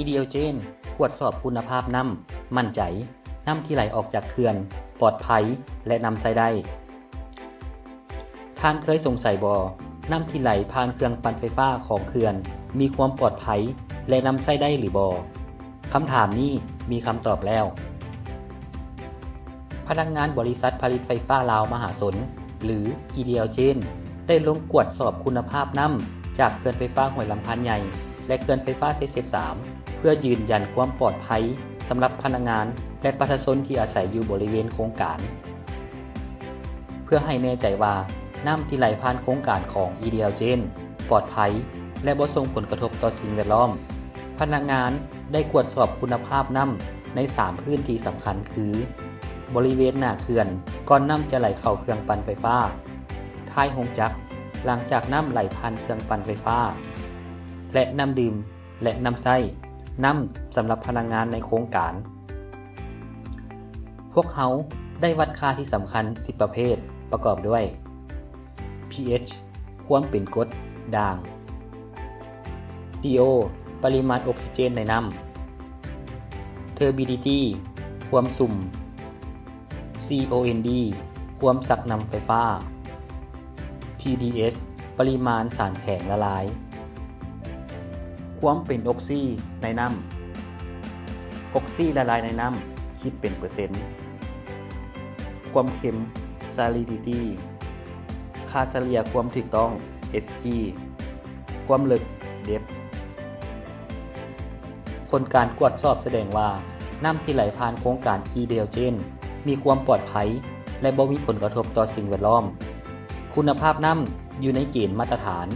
Ideal Gen ກວດສອບຄຸນນະພາບນ້ຳ, ໝັ້ນໃຈ ນ້ຳທີ່ໄຫຼອອກຈາກເຂື່ອນ ປອດໄພ ແລະ ນຳໃຊ້ໄດ້. ທ່ານເຄີຍສົງໄສບໍ່? ນ້ຳທີ່ໄຫຼຜ່ານເຄື່ອງປັ່ນໄຟຟ້າຂອງເຂື່ອນ ມີຄວາມປອດໄພ ແລະ ນຳໃຊ້ໄດ້ຫຼືບໍ່? ຄຳຖາມນີ້ມີຄຳຕອບແລ້ວ. ພະນັກງານບໍລິສັດຜະລິດໄຟຟ້າລາວມະຫາຊົນ ຫຼື Ideal Gen ໄດ້ລົງກວດສອບຄຸນນະພາບນ້ຳຈາກເຂື່ອນໄຟຟ້າຫ້ວຍລຳພານໃຫຍ່ ແລະ ເຂື່ອນໄຟຟ້າເຊເຊດສາມ ເພື່ອຢືນຢັນຄວາມປອດໄພສຳລັບພະນັກງານ ແລະ ປະຊາຊົນທີ່ອາໄສຢູ່ບໍລິເວນໂຄງການ. ເພື່ອໃຫ້ແນ່ໃຈວ່ານ້ຳທີ່ໄຫຼຜ່ານໂຄງການຂອງ Ideal Gen ປອດໄພ ແລະ ບໍ່ສົ່ງຜົນກະທົບຕໍ່ສິ່ງແວດລ້ອມ, ພະນັກງານໄດ້ກວດສອບຄຸນນະພາບນ້ຳໃນສາມພື້ນທີ່ສຳຄັນຄື ບໍລິເວນໜ້າເຂື່ອນ ກ່ອນນ້ຳຈະໄຫຼເຂົ້າເຄື່ອງປັ່ນໄຟຟ້າ, ທ້າຍໂຮງຈັກ ຫຼັງຈາກນ້ຳໄຫຼຜ່ານເຄື່ອງປັ່ນໄຟຟ້າ ແລະ ນ້ຳດື່ມ ແລະ ນ້ຳໃຊ້, ນ້ຳສຳລັບພະນັກງານໃນໂຄງການ. ພວກເຮົາໄດ້ວັດຄ່າທີ່ສຳຄັນສິບປະເພດ ປະກອບດ້ວຍ pH ຄວາມເປັນກົດ ດ່າງ, DO ປະລິມານອົກຊີເຈນໃນນ້ຳ, Turbidity ຄວາມຊຸ່ມ, COND ຄວາມຊັກນຳໄຟຟ້າ, TDS ປະລິມານສານແຂງລະລາຍ. ຄວາມເປັນອົກຊີໃນນ້ຳ. ອົກຊີລະລາຍໃນນ້ຳຄິດເປັນເປີເຊັນ. ຄວາມເຄັມ Salinity. ຄ່າສະເລ່ຍຄວາມຖືກຕ້ອງ Hg. ຄວາມເລິກ Depth. ຜົນການກວດສອບສະແດງວ່າ ນ້ຳທີ່ໄຫຼຜ່ານໂຄງການ Ideal Gen ມີຄວາມປອດໄພ ແລະ ບໍ່ມີຜົນກະທົບຕໍ່ສິ່ງແວດລ້ອມ. ຄຸນນະພາບນ້ຳຢູ່ໃນເກນມາດຕະຖານ.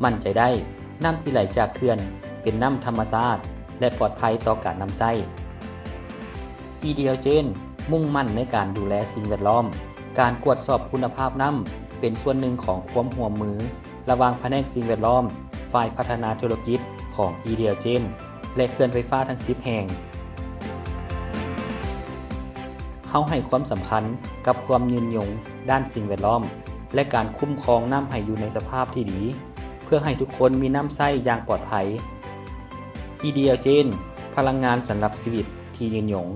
ໝັ້ນໃຈໄດ້, ນ້ຳທີ່ໄຫຼຈາກເຂື່ອນເປັນນ້ຳທຳມະຊາດ ແລະ ປອດໄພຕໍ່ການນຳໃຊ້. Ideal Gen ມຸ່ງໝັ້ນໃນການດູແລສິ່ງແວດລ້ອມ. ການກວດສອບຄຸນນະພາບນ້ຳເປັນສ່ວນໜຶ່ງຂອງຄວາມຮ່ວມມື ລະຫວ່າງພະແນກສິ່ງແວດລ້ອມ, ຝ່າຍພັດທະນາທຸລະກິດຂອງ Ideal Gen ແລະ ເຂື່ອນໄຟຟ້າທັງສິບແຫ່ງ. ເຮົາໃຫ້ຄວາມສຳຄັນກັບຄວາມຍືນຍົງດ້ານສິ່ງແວດລ້ອມ ແລະ ການຄຸ້ມຄອງນ້ຳໃຫ້ຢູ່ໃນສະພາບທີ່ດີ ເພື່ອໃຫ້ທຸກຄົນມີນ້ຳໃຊ້ຢ່າງປອດໄພ. Ideal Gen ພະລັງງານສຳລັບຊີວິດທີ່ຍືນຍົງ.